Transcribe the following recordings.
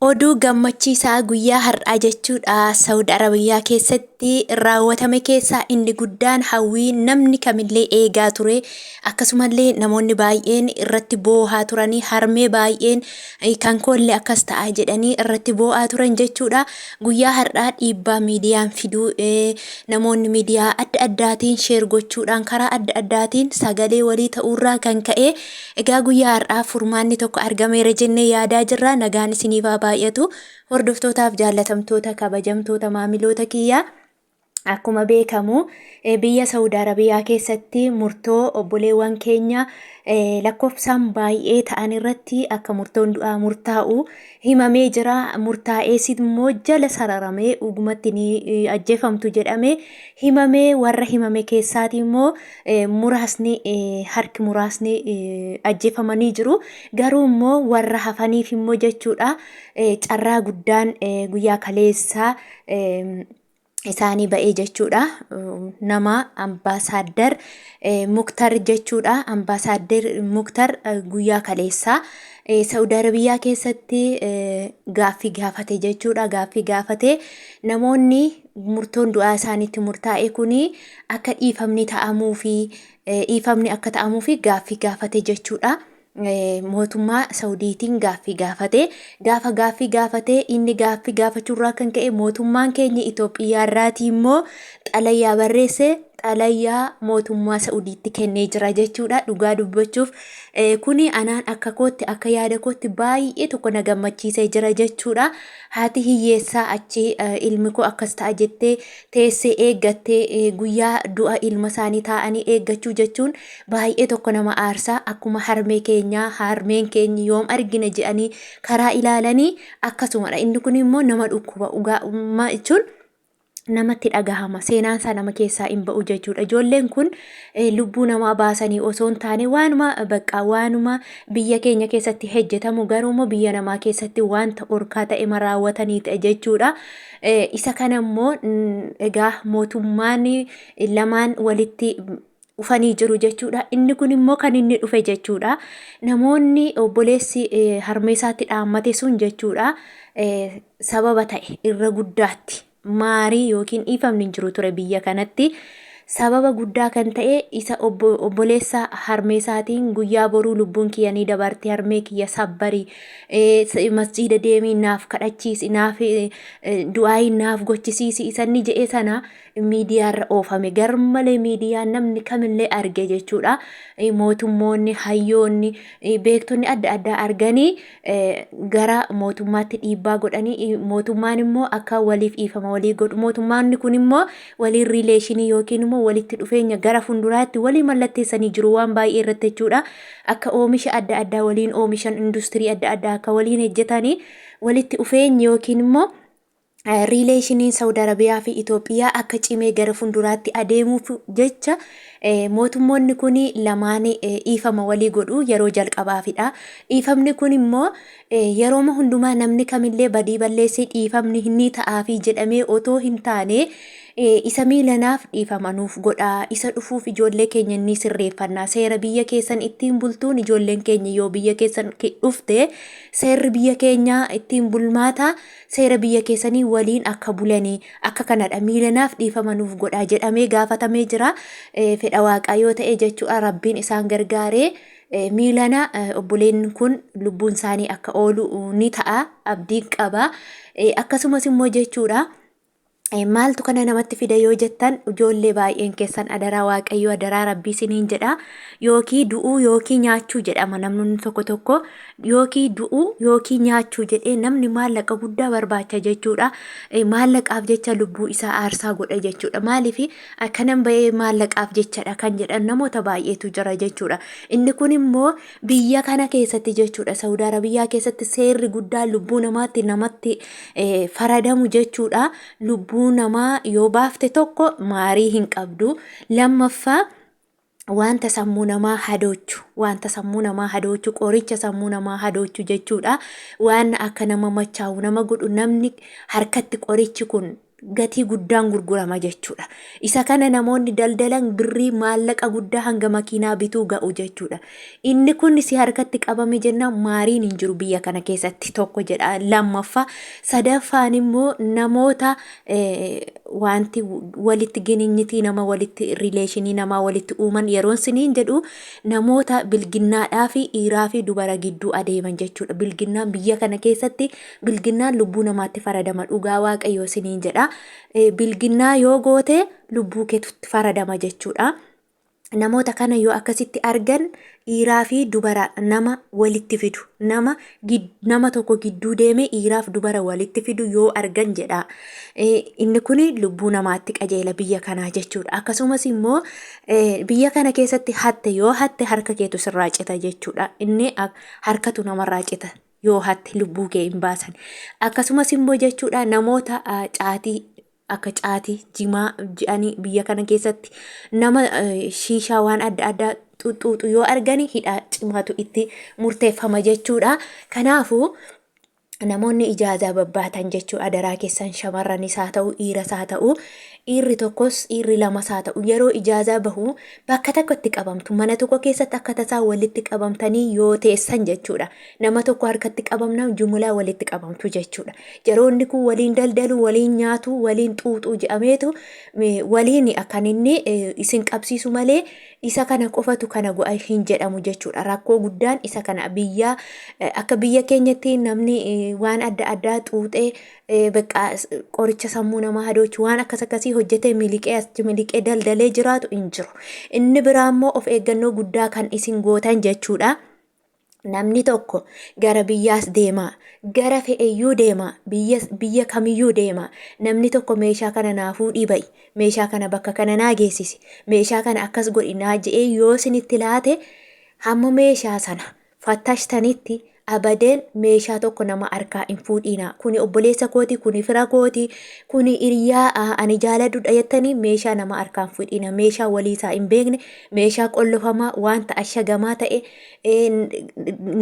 Oduu gammachiisaa guyyaa har'aa jechuudha Saawud Arabiyaa keessatti raawwatame keessaa inni guddaan hawwii namni kamillee eegaa ture, akkasumallee namoonni baay'een irratti boohaa turanii, harmee baay'een kan koollee akkas ta'a jedhanii irratti boo'aa turan jechuudha. Guyyaa har'aa dhiibbaa miidiyaan fiduu, namoonni miidiyaa adda addaatiin share gochuudhaan karaa adda addaatiin sagalee walii ta'uurraa kan ka'e, egaa guyyaa har'aa furmaanni tokko argameera jennee yaadaa jirra. Nagaan isiniif haa baay'atu. Hordoftootaaf jaallatamtoota, kabajamtoota maamiloota kiyyaa. Akkuma beekamu, biyya Saawud Arabiyaa keessatti murtoo obboleewwan keenya lakkoofsaan baay'ee ta'an irratti akka murtoon du'aa murtaa'u himamee jira. Murtaa'ees immoo jala sararamee dhugumatti ni ajjeefamtu jedhamee himamee, warra himame keessaati immoo muraasni, harki muraasni ajjeefamanii jiru. Garuu immoo warra hafaniif immoo jechuudha carraa guddaan guyyaa kaleessaa isaanii ba'ee jechuudha. Nama Ambaasaaddar Muktar jechuudha. Ambaasaaddar Muktar guyyaa kaleessaa Saawud Arabiyaa keessatti gaaffii gaafate jechuudha. Gaaffii gaafate, namoonni murtoon du'aa isaaniitti murtaa'e kuni akka dhiifamni ta'amuu fi dhiifamni akka ta'amuu fi gaaffii gaafate jechuudha. Mootummaa Saudiitiin gaaffii gaafate. Gaafa gaaffii gaafate, inni gaaffii gaafachuurraa kan ka'e mootummaan keenya Itoophiyaa irraatii immoo xalayaa barreesse, xalayaa mootummaa Saudiitti kennee jira jechuudha. Dhugaa dubbachuuf, kuni anaan akka kootti, akka yaada kootti baay'ee tokko na gammachiisee jira jechuudha. Haati hiyyeessaa achi ilmi koo akkas ta'a jettee teessee eeggattee, guyyaa du'a ilma isaanii taa'anii eeggachuu jechuun baay'ee tokko nama aarsaa. Akkuma harmee keenyaa, harmeen keenya yoom argina jedhanii karaa ilaalanii akkasumadha. Inni kun immoo nama dhukkuba dhugaa jechuun namatti dhagahama, seenaan isaa nama keessaa hin ba'u jechuudha. Ijoolleen kun lubbuu namaa baasanii osoo hin taane, waanuma bakka waanuma biyya keenya keessatti hojjetamu, garuu immoo biyya namaa keessatti wanta orkaa ta'e raawwatanii ta'e jechuudha. Isa kana immoo egaa mootummaan lamaan walitti dhufanii jiru jechuudha. Inni kun immoo kan inni dhufe jechuudha. Namoonni obboleessi harmee isaatti dhaammate sun jechuudha, sababa ta'e irra guddaatti maarii yookiin dhiifamni hin jiru ture biyya kanatti. Sababa guddaa kan ta'e isa obboleessa harmee isaatiin "Guyyaa boruu lubbuun kiyya ni dabarte, harmee kiyya sabbarii, masjiida deemii naaf kadhachiisi, naaf du'aayii naaf gochisiisi" isanni jedhe sana miidiyaarra oofame garmalee, miidiyaa namni kamillee arge jechuudha. Mootummoonni, hayyoonni, beektonni adda addaa arganii gara mootummaatti dhiibbaa godhanii, mootummaan immoo akka waliif dhiifama walii godhu, mootummaanni kun immoo waliin relation yookiin immoo walitti dhufeenya gara fuulduraatti walii mallatteessanii jiru waan baay'ee irratti jechuudha. Akka oomisha adda addaa waliin oomishan, industirii adda addaa akka waliin hojjetanii, walitti dhufeenyi yookiin immoo relationiin Saawud Arabiyaa fi Itoophiyaa akka cimee gara fuulduraatti adeemuuf jecha mootummoonni kun lamaan dhiifama walii godhu yeroo jalqabaafidha. Dhiifamni kun immoo yerooma hundumaa namni kamillee badii balleessee dhiifamni ni ta'aafi jedhamee otoo hin taane, isa miilanaaf dhiifama nuuf godhaa, isa dhufuuf ijoollee keenya ni sirreeffannaa, seera biyya keessan ittiin bultuun ijoolleen keenya yoo biyya keessan dhufte seerri biyya keenyaa ittiin bulmaataa seera biyya keessanii waliin akka bulanii akka kanadha, miilanaaf dhiifama nuuf godhaa jedhamee gaafatamee jira. Fedha Waaqaa yoo ta'e jechuudha, Rabbiin isaan gargaaree miilana obboleen kun lubbuun isaanii akka oolu ni ta'a abdiin qaba. Akkasumas immoo jechuudha, maaltu kana namatti fida yoo jettan, ijoollee baay'een keessan adaraa Waaqayyoo, adaraa Rabbii isiniin jedha, yookiin du'uu yookiin nyaachuu jedhama. Namni tokko tokko yookiin du'uu yookiin nyaachuu jedhee namni maallaqa guddaa barbaacha jechuudha. Maallaqaaf jecha lubbuu isaa aarsaa godha jechuudha. Maaliif akkanan bahee maallaqaaf jechadha kan jedhan namoota baay'eetu jira jechuudha. Inni kun immoo biyya kana keessatti jechuudha, Saawud Arabiyaa keessatti seerri guddaan lubbuu namaatti namatti faradamu jechuudha. Lubbuu namaa yoo baafte tokko maarii hin qabdu. Lammaffaa, wanta sammuu namaa hadoochu, wanta sammuu namaa hadoochu, qoricha sammuu namaa hadoochu jechuudha. Waan akka nama machaa'u nama godhu, namni harkatti qorichi kun gatii guddaan gurgurama jechuudha. Isa kana namoonni daldalan birrii maallaqa guddaa hanga makiinaa bituu ga'u jechuudha. Inni kun si harkatti qabame jennaan maariin hin jiru biyya kana keessatti tokko jedha. Lammaffaa sadaffaan immoo namoota wanti walitti gininyitii nama walitti rileeshinii namaa walitti uuman yeroon siniin jedhu namoota bilginnaadhaa fi dhiiraa fi dubara gidduu adeeman jechuudha. Bilginnaan biyya kana keessatti bilginnaan lubbuu namaatti faradama dhugaa waaqayyoo siniin jedha. Bilginnaa yoo goote lubbuu keetutti faradama jechuudha. Namoota kana yoo akkasitti argan dhiiraa fi dubara nama walitti fidu nama nama tokko gidduu deeme dhiiraaf dubara walitti fidu yoo argan jedha. Inni kun lubbuu namaatti qajeela biyya kanaa jechuudha. Akkasumas immoo biyya kana keessatti hatte yoo hatte harka keetu sirraa cita jechuudha. Inni harkatu namarraa cita yoo hatte lubbuu kee hin baasan. Akkasumas immoo jechuudha namoota caatii akka caatii jimaa jedhanii biyya kana keessatti nama shiishaa waan adda addaa xuxuuxu yoo argani hidhaa cimaatu itti murteeffama jechuudha. Kanaafuu namoonni ijaazaa babbaatan jechuu adaraa keessan shamarranis haa ta'u dhiiras haa ta'u dhiirri tokkos dhiirri lamas haa ta'u yeroo ijaazaa bahu bakka tokkotti qabamtu mana tokko keessatti akka tasaa walitti qabamtanii yoo teessan jechuudha. Nama tokko harkatti qabamnaan jumulaa walitti qabamtu jechuudha. Jaroonni kun waliin daldalu, waliin nyaatu, waliin xuuxuu jedhameetu waliin akkan inni isin qabsiisu malee isa kana qofatu kana go'a hin jedhamu jechuudha. Rakkoo guddaan isa kana biyya akka biyya keenyatti namni waan adda addaa xuuxee bakka qoricha sammuu namaa hadoochu waan akkas akkasii hojjetee miliqee achi miliqee daldalee jiraatu hin jiru. Inni biraa immoo of eeggannoo guddaa kan isin gootan jechuudha. Namni tokko gara biyyaas deemaa, gara fe'eyyuu deemaa, biyya, biyya kamiyyuu deemaa. Namni tokko meeshaa kana naa fuudhii ba'i, meeshaa kana bakka kana naa geessisi, meeshaa kana akkas godhi naa je'ee yoo isinitti laate hamma meeshaa sana fattashtanitti abadeen meeshaa tokko nama harkaa hin fuudhiinaa. Kuni obboleessa kooti, kuni fira kooti, kuni hiriyaa ani jaaladhudha jettanii meeshaa nama harkaa hin fuudhiina. Meeshaa walii isaa hin beekne, meeshaa qollofamaa, wanta ashagamaa ta'e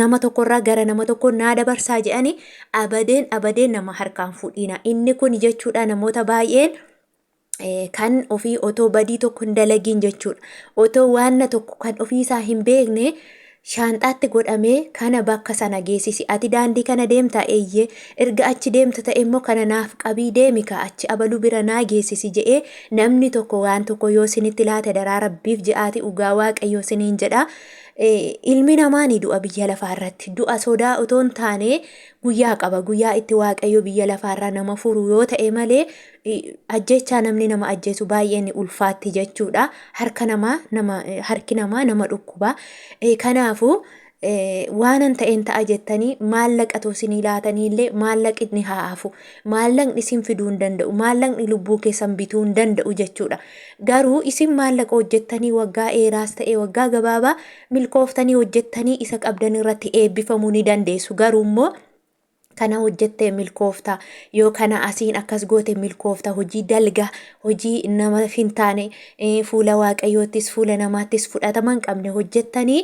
nama tokkorraa gara nama tokkoo naa dabarsaa jedhanii abadeen abadeen nama harkaan fudhiina. Inni kun jechuudha namoota baay'een kan ofii otoo badii tokko hin dalagiin jechuudha. Otoo waanna tokko kan ofiisaa hin beekne shaanxaatti godhamee kana bakka sana geessisi. Ati daandii kana deemtaa eeyyee erga achi deemta ta'e immoo kana naaf qabii deemi kaa achi abaluu bira naa geessisi jedhee namni tokko waan tokko yoo isinitti laate daraa rabbiif je'aati dhugaa waaqayyoo isiniin jedha. Ilmi namaa ni du'a biyya lafaa irratti. Du'a sodaa otoo hin taane guyyaa qaba. Guyyaa itti Waaqayyo biyya lafaa irraa nama furu yoo ta'e malee ajjechaa namni nama ajjeesu baay'ee ni ulfaatti jechuudha. Harka namaa nama harki namaa nama dhukkuba. Kanaafuu waanan ta'een ta'a jettanii maallaqa otoo isinii laatanii illee maallaqni haa hafu. Maallaqni isin fiduu hin danda'u. Maallaqni lubbuu keessan bituu hin danda'u jechuudha. Garuu isin maallaqa hojjettanii waggaa dheeraas ta'e waggaa gabaabaa milkooftanii hojjettanii isa qabdan irratti eebbifamuu ni dandeessu. Garuu immoo kana hojjettee milkoofta yoo kana asiin akkas goote milkoofta hojii dalga hojii nama hin taane fuula waaqayyoottis fuula namaattis fudhatama hin qabne hojjettanii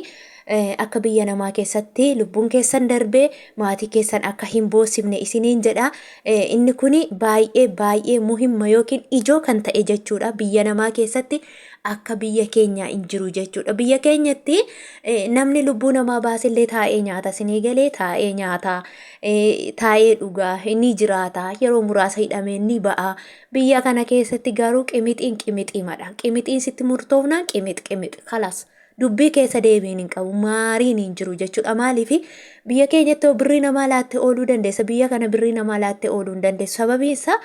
akka biyya namaa keessatti lubbuun keessan darbee maatii keessan akka hin boossifne isiniin jedha. Inni kun baay'ee baay'ee muhimma yookiin ijoo kan ta'e jechuudha. Biyya namaa keessatti akka biyya keenyaa hin jiru jechuudha. Biyya keenyatti namni lubbuu namaa baasellee taa'ee nyaata isinii galee taa'ee nyaata, taa'ee dhugaa, ni jiraata, yeroo muraasa hidhamee ni ba'a. Biyya kana keessatti garuu qimixiin qimixiimadha. Qimixiin sitti murtoofnaan qimix qimix kalas. Dubbii keessa deebiin hin qabu. Maariin hin jiru jechuudha. Maaliif biyya keenyatti hoo birrii namaa laattee ooluu dandeessa. Biyya kana birrii namaa laattee ooluu hin dandeessu. Sababiin isaa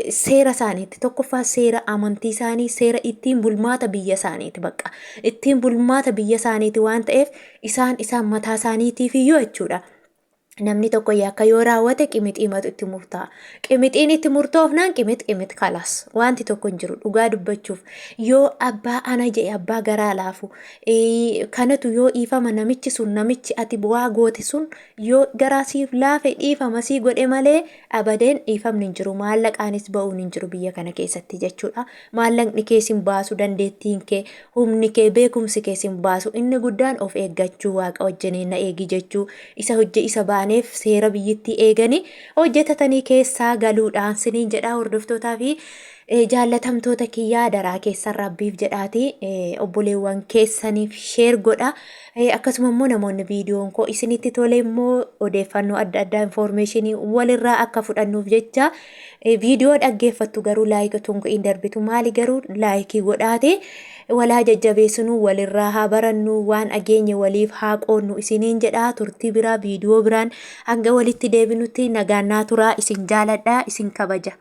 seera isaaniitti. Tokkoffaa seera amantii isaanii, seera ittiin bulmaata biyya isaaniiti bakka. Ittiin bulmaata biyya isaaniiti waan ta'eef isaan isaan mataa isaaniitiif iyyuu jechuudha. Namni tokko yakka yoo raawwate qimixiimatu itti murtaa'a. Qimixiin itti murtoofnaan qimix qimix kalas. Wanti tokko hin jiru dhugaa dubbachuuf. Yoo abbaa ana jedhe abbaa garaa laafu. Kanatu yoo dhiifama namichi sun namichi ati waa goote sun yoo garaa siif laafe dhiifama sii godhe malee abadeen dhiifamni hin jiru. Maallaqaanis ba'uun hin jiru biyya kana keessatti jechuudha. Maallaqni kee sin baasu dandeettiin kee Humni kee beekumsi kee sin baasu. Inni guddaan of eeggachuu waaqa wajjiniin na eegi jechuu isa hojje isa baane taaneef seera biyyittii eeganii hojjetatanii keessaa galuudhaan siniin jedhaa. Hordoftootaa fi jaallatamtoota kiyyaa, daraa keessan rabbiif jedhaati obboleewwan keessaniif share godha. Akkasuma immoo namoonni viidiyoon koo isinitti tole immoo odeeffannoo adda addaa, information walirraa akka fudhannuuf jecha, viidiyoo dhaggeeffattu garuu like otoo hin darbitu maali? Garuu like godhaate walaa jajjabeessinuu, walirraa haa barannu, waan dhageenye waliif haa qoonnu isiniin jedhaa. Turtii biraa viidiyoo biraan hanga walitti deebinutti nagaan naa turaa. Isin jaaladha, isin kabaja.